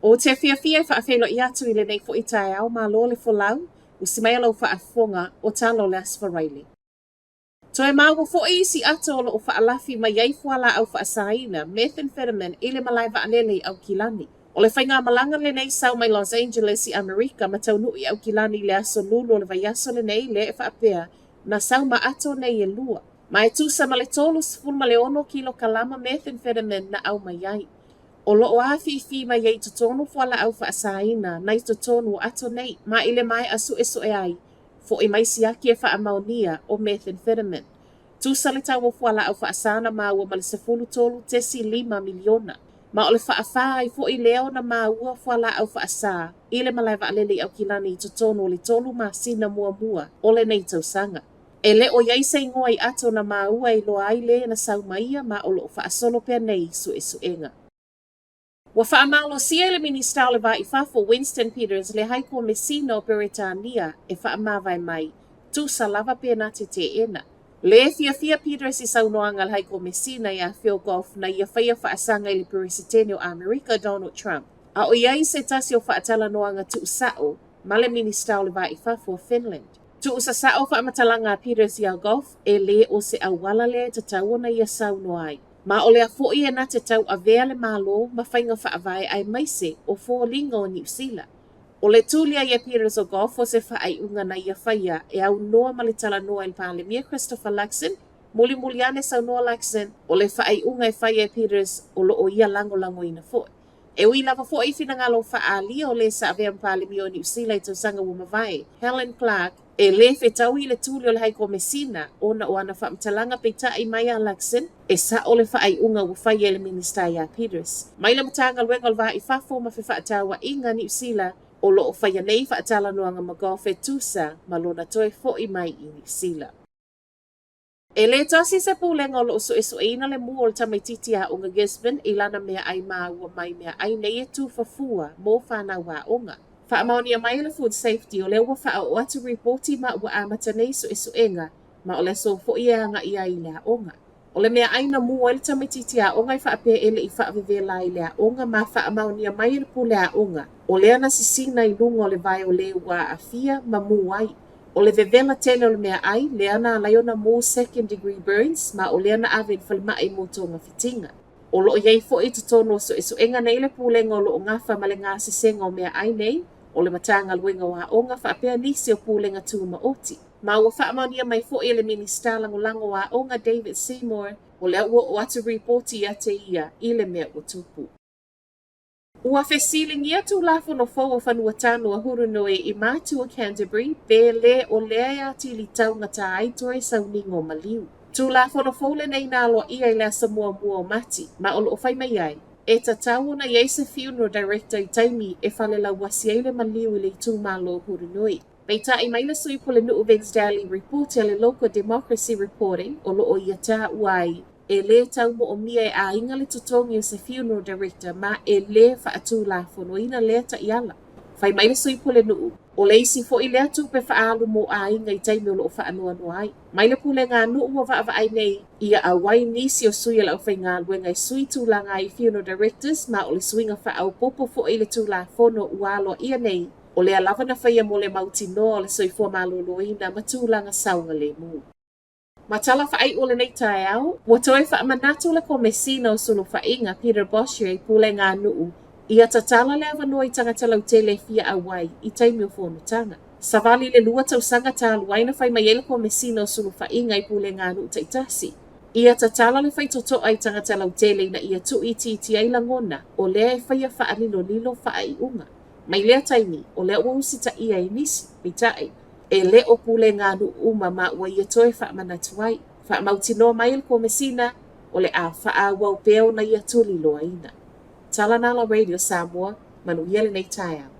Ou te fiafia e faafeiloai atu i lenei foi taeao, malo le folau, usi maia lau faafofoga o tala o le Aso Faraile. Toe maua foi isi ato o lo o faalafi mai ai fualaau faasaina, methamphetamine, i le malae vaalele i Aukilani. O le faigamalaga lenei sau mai Los Angeles i Amerika ma taunuu i Aukilani i le aso Lulu o le vaiaso lenei lea e faapea na sau ma ato nei e lua. Ma e tusa ma le 36 kilokalama methamphetamine na aumai ai. O lo o afifi mai ai i totonu fualaau faasaina na i totonu o ato nei, ma i le maea suesue ai, fo'i mai siaki e faamaonia o methamphetamine. Tusa le tau o fualaau faasa na maua ma le 13.5 miliona. Ma o le faafā ai foi lea ona maua fualaau faasa i le malae vaalele i Aukilani i totonu o le 3 masina muamua o lenei tausaga. E le o i ai se igoa i ato na maua e iloa ai le na sau ma ia ma o lo o faasolo pea nei suesuega. Ua faamalosia e le Minisita o le Va i Fafo Winston Peters le Hai Komesina o Peretania e faamavae mai, tusa lava pe na te teena. Lē fiafia Peters i saunoaga a le Hai Komesina iā Phil Goff na ia faia faasaga i le Peresetene o Amerika Donald Trump, a o i ai se tasi o faatalanoaga tuusao ma le Minisita o le Va i Fafo o Finland. Tuusasao faamatalaga a Peters iā Goff e lē o se auala lea e tatau ona ia saunoa ai. Ma o lea foi e na te tauavea le Malo ma faiga faavae aemaise o foliga o Niu Sila. O le tuli ai e Peters o Goff o se faaiuga na ia faia e aunoa ma le talanoa i le Palemia Christopher Luxon, mulimuli ane saunoa Luxon, o le faaiuga e faia e Peters o lo o ia lagolagoina foi. E ui lava foi i finagalo faaalia o le sa avea ma Palemia o Niu Sila i tausaga ua mavae, Helen Clark, e lē fetaui le tuli o le Hai Komesina ona o ana faamatalaga peitai mai a Luxon, e sao le faaiuga ua faia e le Minisita iā Peters. Mai le Matagaluega o le Va i Fafo ma Fefaatauaiga Niu Sila o lo o faia nei faatalanoaga ma Goff e tusa ma lona toe fo'i mai i Niu Sila. E lē tasi se pulega o lo o suesueina le mū o le tamaititi aoga Gisborne i lana meaai maua mai meaai nei e tufa fua mo fanau aoga. Faamaonia mai e le Food Safety o lea ua faaoo atu ripoti ma ua amata nei suesuega ma o le aso foi e agai ai i le aoga. O le meaai na mū ai le tamaititi aoga e faapea e le i faavevela ai i le aoga ma faamaonia mai e le pule aoga o lea na sisina i luga o le vae o le ua aafia ma mū ai. O le vevela tele o le meaai, lea na ala ai ona mū second degree burns ma o lea na ave i le falemai mo togafitiga. O lo o i ai foi i totonu o suesuega nei le pulega o lo o gafa ma le gasesega o meaai nei, o le Matagaluega o Aoga faapea nisi o pulega tumaoti. Ma ua faamaonia mai foi e le Minisita Lagolago o Aoga David Seymour, o lea ua oo atu ripoti ia te ia i le mea ua tupu. Ua fesiligia Tulafono fou o Fanua Tanu a Hurunui i Matua Canterbury pe lē o lea e atili taugata ai toe sauniga o maliu. Tulafono fou lenei na aloaia i le aso muamua o Mati, ma o lo o fai mai ai, e tatau ona i ai se funeral director i taimi e falelauasi ai le maliu i le itumalo o Hurunui. Peitai mai le sui pulenuu Vince Daly ripoti a le Local Democracy Reporting o lo o ia taua ai e lē tau moomia e aiga le totogi o se funeral director ma e lē faatulafonoina lea taiala. Fai mai le sui pulenuu, o le isi foi lea tupe faaalu mo aiga i taimi o lo o faanoanoa ai. Mai le pulega a nuu ua vaavaai nei, ia auai nisi o sui o le aufaigaluega e sui tulaga ai i funeral directors ma o le suiga faaopoopo foi i le Tulafono ua aloaia nei, o lea lava na faia mo le mautinoa o le soifua maloloina ma tulaga saogalemu. Ma tala faaiu o lenei taeao, ua toe faamanatu le Komesina o Sulufaiga, Peter Boshier i pulega a nuu, ia tatala le avanoa i tagata lautele e fia auai i taimi o fonotaga. Savali le 2 tausaga talu ai na fai mai ai le Komesina o Sulufaiga i pulega a nuu taitasi, ia tatala le faitotoa i tagata lautele ina ia tuuitiitia ai lagona o lea e faia faalilolilo faaiuga. Mai lea taimi, o lea ua usitaia e nisi, peitai, e lē o pulega a nuu uma ma ua ia toe faamanatu ai. Faamautinoa mai e le Komesina, o le a faaauau pea ona ia tuliloaina. Tala Nala Radio Samoa, manuia lenei taeao.